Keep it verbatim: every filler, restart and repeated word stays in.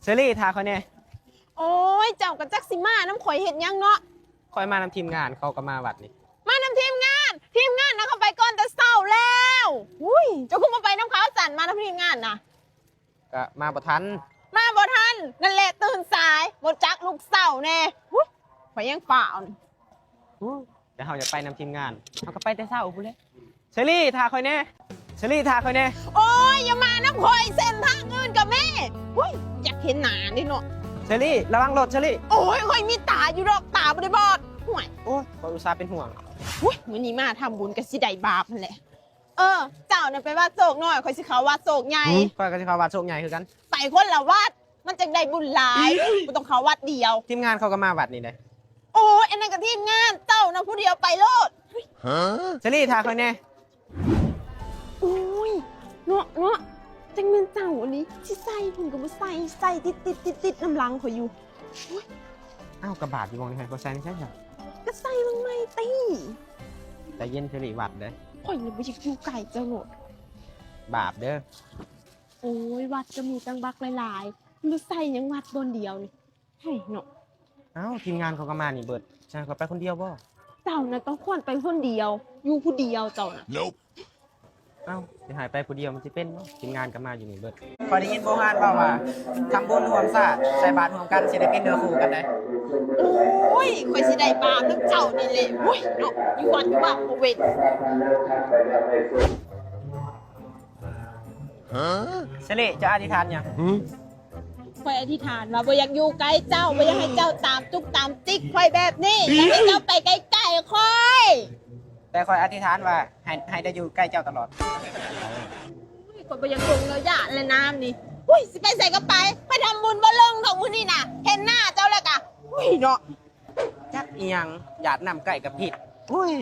เชอรี่ ถ่าข่อยแหน่ โอ้ย เจ้าก็จักสิมานำข่อยเฮ็ดหยังเนาะ ข่อยมานำทีมงาน เขาก็มาวัดนี่ มานำทีมงาน ทีมงานนะเขาไปก่อนแต่เช้าแล้ว อุ้ย เจ้าคือบ่ไปนำเขาสั่น มานำทีมงานนะ ก็มาบ่ทัน มาบ่ทัน นั่นแหละตื่นสาย บ่จักลุกเช้าแหน่ อุ้ย ข่อยยังฟ้าวนี่ อู้ แต่เฮาอยากไปนำทีมงาน เฮาก็ไปแต่เช้าพู้นแหละ เชอรี่ ถ่าข่อยแหน่ เชอรี่ ถ่าข่อยแหน่ โอ้ย อย่ามานำข่อย เส้นทางอื่นก็มี อุ้ย อยากเห็นหน้าเด้เนาะ เชอรี่ ระวังรถ เชอรี่ โอ้ย ข่อยมีตาอยู่ดอก ตาบ่ได้บอด ห่วย โอ้ย ข่อยอุตส่าห์เป็นห่วง อุ้ย มื้อนี้มาทำบุญก็สิได้บาปนั่นแหละ เออ เจ้าน่ะไปวัดโชคน้อย ข่อยสิเข้าวัดโชคใหญ่ หืม ข่อยก็สิเข้าวัดโชคใหญ่คือกัน ไปคนละวัด มันจั่งได้บุญหลาย บ่ต้องเข้าวัดเดียว ทีมงานเขาก็มาวัดนี่เด้ โอ้ย อันนั้นก็ทีมงาน เจ้าน่ะผู้เดียวไปโลด เชอรี่ ถ่าข่อยแหน่ โอ้ย เนาะ เนาะ จั่งแม่นเจ้าอันนี้ สิใส่เพิ่นก็บ่ใส่ ใส่ติดๆๆๆนำหลังข่อยอยู่ อ้าว ก็บาปอยู่หม่องนี่ ให้ข่อยใส่ในไสซะ ก็ใส่หม่องใหม่ติ ใจเย็น เชอรี่ วัดเด้ ข่อยนี่บ่อยากอยู่ใกล้เจ้าโลด บาปเด้อ โอ้ย วัดก็มีตั้งบักหลายๆ บ่ใส่หยังวัดบ่อนเดียวนี่ เฮ้ยเนาะ เอ้า ทีมงานเขาก็มานี่เบิด สิให้ข่อยไปคนเดียวบ่ เจ้าน่ะต้องควรไปคนเดียว อยู่ผู้เดียวเจ้าน่ะ เอ้า สิให้ไปผู้เดียวมันสิเป็นบ่ ทีมงานก็มาอยู่นี่เบิด ข้อยได้ยินโบราณเว้าว่า ทำบุญร่วมชาติ ใส่บาตรร่วมกัน สิได้เป็นเนื้อคู่กันได้ โอ้ย ข่อยสิได้บาปนำเจ้านี่แหละ โอ้ย เนาะ อยู่วัดอยู่วาบ่เว้น เชอรี่ เจ้าอธิษฐานหยัง ข่อยอธิษฐานว่าบ่อยากอยู่ใกล้เจ้า บ่อยากให้เจ้าตามจุกตามจิกข่อยแบบนี้ อยากให้เจ้าไปไกลๆข่อย แต่ข่อยอธิษฐานว่าให้ ให้ได้อยู่ใกล้เจ้าตลอด อุ้ย ข่อยบ่อยากลงแล้ว ย่านและน้ำนี่ อุ้ย สิไปไสก็ไป ไปทำบุญบ่ลงดอกมื้อนี้น่ะ เห็นหน้าเจ้าแล้วกะ อุ้ย เนาะ จักอิหยัง ย่านน้ำใกล้กับพิษ อุ้ย